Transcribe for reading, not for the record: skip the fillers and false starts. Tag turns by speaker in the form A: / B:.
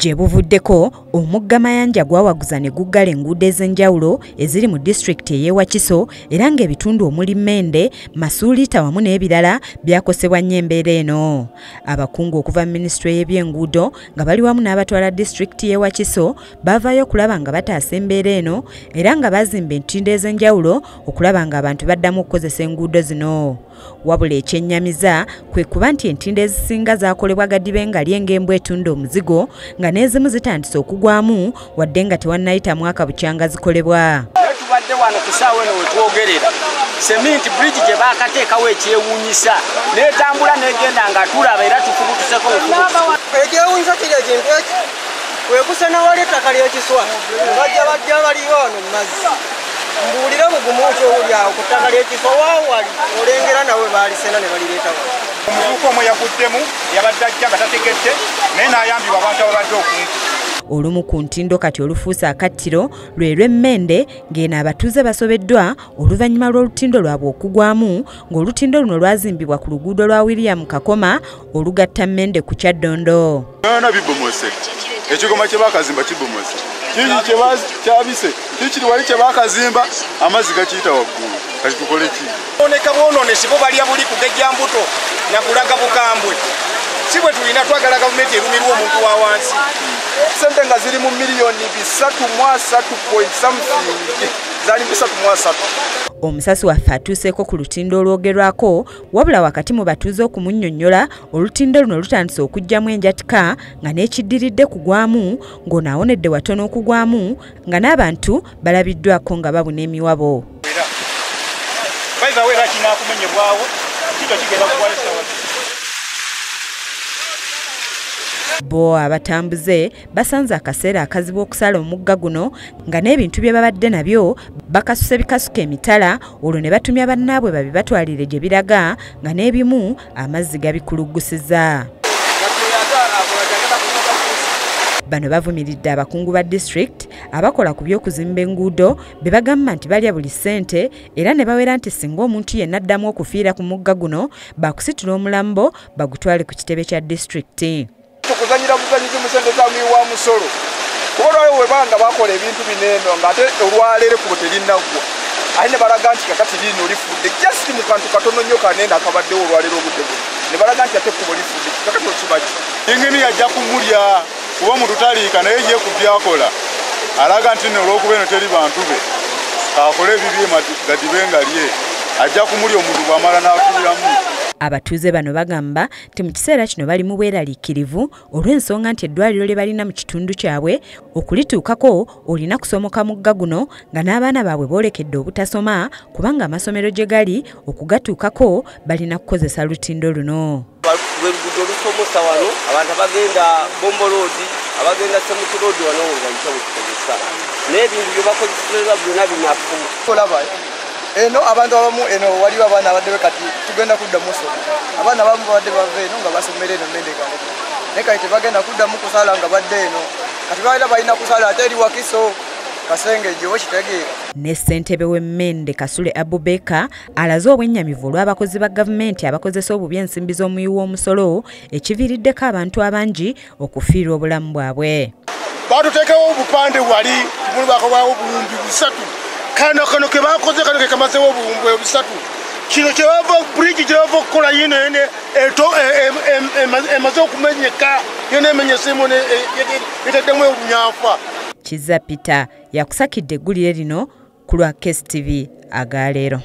A: Gye buvuddeko omugga Mayanja gwawaguza ne guggala enguudo ez'enjawulo eziri mu disitulikiti ey'e Wakiso era ng'ebitundu omuli Mmende, Masuuliita wamu n'ebirala byakosebwa nnyo embeera eno. Abakungu okuva mu minisitule y'ebyenguudo nga bali wamu n'abatwala disitulikiti y'e Wakiso baavaayo okulaba nga bataasa embeera eno era nga bazimba entindo ez'enjawulo okulaba ng'abantu baddamu okukozesa enguudo zino. Wabula ekyennyamiza kwe kuba nti entindo ezisinga zaakolebwa gadibe nga ly'eng'embwa etunda omuzigo nga n'ezimu zitandise okugwamu wadde nga tewannayita mwaka bukyanga zikolebwa.
B: Tubadde wano ku ssaawa eno we twogerera, seminti bridge gye baakateekawo ekyewuunyisa n'etambula n'egenda nga tulaba era tufubutuseko bufubutusi.
C: Ekyewuunyisa kiri ekintu eki kwe kusena wali ettaka ly'ekiswa bajja bajja baliyo wano mu mazzi. Mbuulire bugumu ki obuli awo ku ttaka ly'ekiswa waawali olengera nawe baalisena ne balireeta wano.
D: Omuvubuka omu yaguddemu yabadde ajja nga tategedde naye n'ayambibwa abantu ababadde okumpi.
A: Olumu ku ntindo kati olufuuse akattiro lwe lw'Emmende ng'eno abatuuze basobeddwa oluvannyuma lw'olutindo lwabwe okugwamu ng'olutindo luno lwazimbibwa ku luguudo lwa William Kakoma olugatta Mmende ku Kyaddondo.
E: Byonna bibomose, ekigoma kye baakazimba kibomose, kiki kyabise, kikiri wali kye baakazimba amazzi gakiyita waggulu, kati tukole ki?
B: Boneka bwonoonesi bo balya buli kugejja mbuto na kulaga bukambwe. Si bwe tulina twagala gavumenti erumirwa omuntu wa wansi.
E: Sente nga ziri mu miliyoni 330 point something zali 330.
A: Omusasi waffe atuuseeko ku lutindo olwogerwako wabula wakati mu batuuze okumunnyonnyola olutindo luno lutandise okuggyamu enjatika nga n'ekiddiridde kugwamu ng'ono awonedde watono okugwamu nga n'abantu balabiddwako nga babuna emiwabo. Bo abatambuze basanze akaseera akazibu okusala omugga guno nga n'ebintu bye babadde nabyo bakasuse bikasuka emitala olwo ne batumya bannaabwe babibatwalire gye biraga nga n'ebimu amazzi gabikuluggusiza. Bano bavumiridde abakungu ba disitulikiti abakola ku by'okuzimba enguudo be bagamba nti balya buli ssente era ne bawera nti singa omuntu yenna addamu okufiira ku mugga guno baakusitula omulambo bagutwale ku kitebe kya disitulikiti.
E: Tukuzanyira buzanyizi mu ssente za muwi wa musolo kuba olwaleero bwe banga bakola ebintu bino eno ng'ate olwaleero ekkubo terinnaggwa ate ne balaga nti kakati lino lifudde just mu kantu katono nnyo kanene akabaddewo olwaleero obudde buno ne balaga nti ate ekkubo lifudde kakati okiba ki? Yingini ajja kumulya kuba omuntu taliika naye ye ku byakola alaga nti nno olw'okuba eno teri bantu be akole ebibye gadibe nga lye ajja kumulya omuntu bw'amala n'afiiramu.
A: Abatuuze bano bagamba nti mu kiseera kino bali mu bweraliikirivu olw'ensonga nti eddwaliro lye balina mu kitundu kyabwe okulituukako olina kusomoka mugga guno nga n'abaana baabwe boolekedde obutasoma kubanga amasomero gye gali okugatuukako balina kukozesa lutindo luno.
F: Lwe luguudo olusomosa wano abantu abagenda Bombo Road, abagenda Semuti Road wano we bayita bwe n'ebintu bye bakozesa byonna binafu.
C: Olaba eno abantu abamu eno waliwo abaana abadde kati tugenda kuddamu ssoma. Abaana abamu babadde bava eno nga basomera eno Mmende Kalema naye kati tebagenda kuddamu kusala nga badde eno kati balina balina kusala ate eri Wakiso Kasengejje okitegeera.
A: Ne ssentebe w'Emmende Kasule Abubeka alaze obwennyamivu olw'abakozi ba gavumenti abakozesa obubi ensimbi z'omuwi w'omusolo ekiviiriddeko abantu abangi okufiirwa obulamu bwabwe.
G: Batuteekawo obupande wali bulubakobwawo obuwumbi busatu. Kano kano ke bakoze kano ke kamazeewo obuwumbi busatu. Kino kye bava bridge kye bava okukola yino ene emaze okumenyeka yona emenyeseemu etaddemu olunyanfa.
A: Kizza Peter yakusakidde eggulire lino ku lwa KSTV agaleero.